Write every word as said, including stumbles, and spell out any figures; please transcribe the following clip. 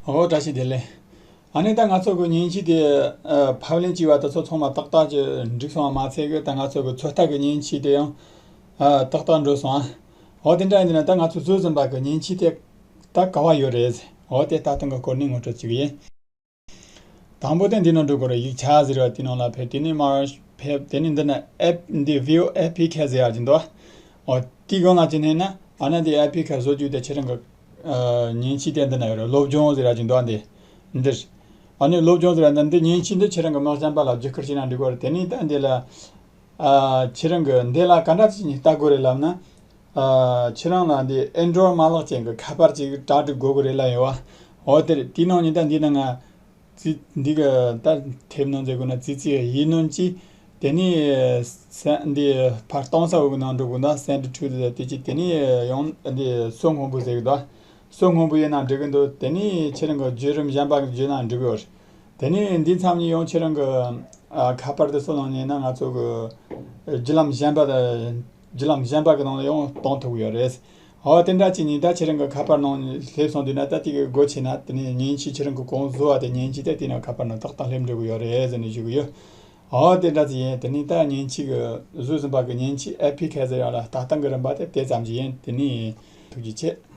ཨོ་བཀྲ་ཤིས་བདེ་ལེགས། ཨ་ནི་ད་ང་ཚོ་གི་མཉེན་ཆས་དེ་ཨ་ཕབ་ལེན་བྱས་པ་དེ་ཚོ་ཚང་མ་ཏག་ཏག་ཅིག་འགྲིག་སོང་བ་མ་ཚད་གི། ད་ང་ཚོ་གི་ཚོད་ལྟ་གི་མཉེན་ཆས་དེ་ཡང་ཨ་ཏག་ཏག་འགྲོ་སོང་ཨ། ཨོ་དེ་འདྲ་ཡིན་ན་ད་ང་ཚོ་ཟོས་ཟིན་པ་གི་མཉེན་ཆས་དེ་ད་ག་བ་ཡོད་རེད། ཨོ་དེ་ལྟ་སྟངས་གི་སྐོར་ནས་ངོ་སྤྲོད་བྱེད་གི་ཡིན། དང་པོ་དེ་འདི་ནང་འགྲོ་དགོས་རེད། ཡིག་ཆ་ཟེར་བ་དེ་ནང་ལ་ཕེབས། དེ་ནས་མར་ཕེབས། དེ་ནས་འདི་ན་ཨེབ་འདི་ཝིའུ་ཨེ་པི་ཁེ་ཟེར་ཡག་ཅིག་འདུག་ཨོ་དེའི་སྒང་ལ་ཅིག་མནན་ན། ཨ་ན་འདི་ཨེ་པི་ཁེ་བཟོ་རྒྱུ་དེ་ཁྱེད་རང་གི་ཨ་མཉེན་ཆས་དེ་འདི་ན་ཡོད་རེད། སློབ་སྦྱོང་ཟེར་ཡག་ཅིག་འདུག་འདི་འདིར། ཨ་ནི་སློབ་སྦྱོང་ཟེར་ཡག་འདི་འདི་མཉེན་ཆས་འདི་ཁྱེད་རང་གི་མི་གཞན་པ་ལ་བརྒྱུད་སྐུར་བྱས་ན་འགྲིག་གི་རེད། དེ་ནས་ད་འདི་ལ་ཨ་ཁྱེད་རང་གི་འདི་ལ་ག་འདྲ་ཅིག་ནས་ལྟ་དགོས་རེད་ལབ་ན། ཨ་ཁྱེད་རང་ལ་འདི་ཨེན་ཌོ་རོཌ་མ་ལག་ཅན་གྱི་ཁ་པར་ཅིག་གྲ་སྒྲིག་དགོས་ཀྱི་རེད་ལབ་ཡོད་བ། འོ་དེ་རེད། དེའི་ནང་ནས་ད་འདི་ན་ང་ཙི་འདི་ག་ད་ཐེབས་ནང་མཛད་དགོས་ན་ཙི་ཙི་ཡིན་ནོན་གྱིས། དེ་ནས་ས་འདི་ཕར་གཏོང་ས་འོག་གི་ནང་འགྲོ་དགོས་ན་སེན་ཌི་ཊུ་དེ་དེ་ཅིག་དེ་ནས་ཡང་འདི་སོ་སྔོན་པོ་ཟེར་གི་འདུག་སོ་སྔོན་པོ་ཡིན་ན་འགྲིག་གི་འདུག་དེ་ནས་ཁྱེད་རང་གི་བརྒྱུད་རིམ་གཞན་པ་བརྒྱུད་ན་འགྲིག་གི་ཡོད་རེད། དེ་ནས་འདི་མཚམས་ནས་ཡང་ཁྱེད་རང་གི་ཨ་ཁ་པར་དེ་སོ་ནང་ནས་ན་ང་ཚོ་གི་བརྒྱུད་ལམ་གཞན་པ་དང་། བརྒྱུད་ལམ་གཞན་པ་གི་ནང་ལ་ཡང་གཏོང་ཐུབ་ཀྱི་ཡོད་རེད། འོ་དེ་འདྲ་བྱས་ནས་ད་ཁྱེད་རང་གི་ཁ་པར་ནང་སླེབས་སོང་དུས་ན། ད་དེ་གི་སྒོ་ཕྱེ་ན་དེ་ནས་མཉེན་ཆས་ཁྱེད་རང་གི་གོང་བཟོ་བ་དེ་མཉེན་ཆས་དེ་དེ་ནས་ཁ་པར་ནང་ཏག་ཏག་སླེབས་འགྲོ་གི་ཡོད་རེད་ཟེར་ནས་ཞུ་གི་ཡོད། འོ་དེ་འདྲ་བྱས་ཡིན། དེ་ནས་ད་མཉེན་ཆས་གི་བཟོས་ཟིན་པ་གི་མཉེན་ཆས་ཨེ་པི་ཁེ་ཟེར་ཡག་ལ་ལྟ་སྟངས་གི་རིམ་པ་དེ་དེ་ཙམ་ཞིག་ཡིན། དེ་ནས་ཐུགས་རྗེ་ཆེ།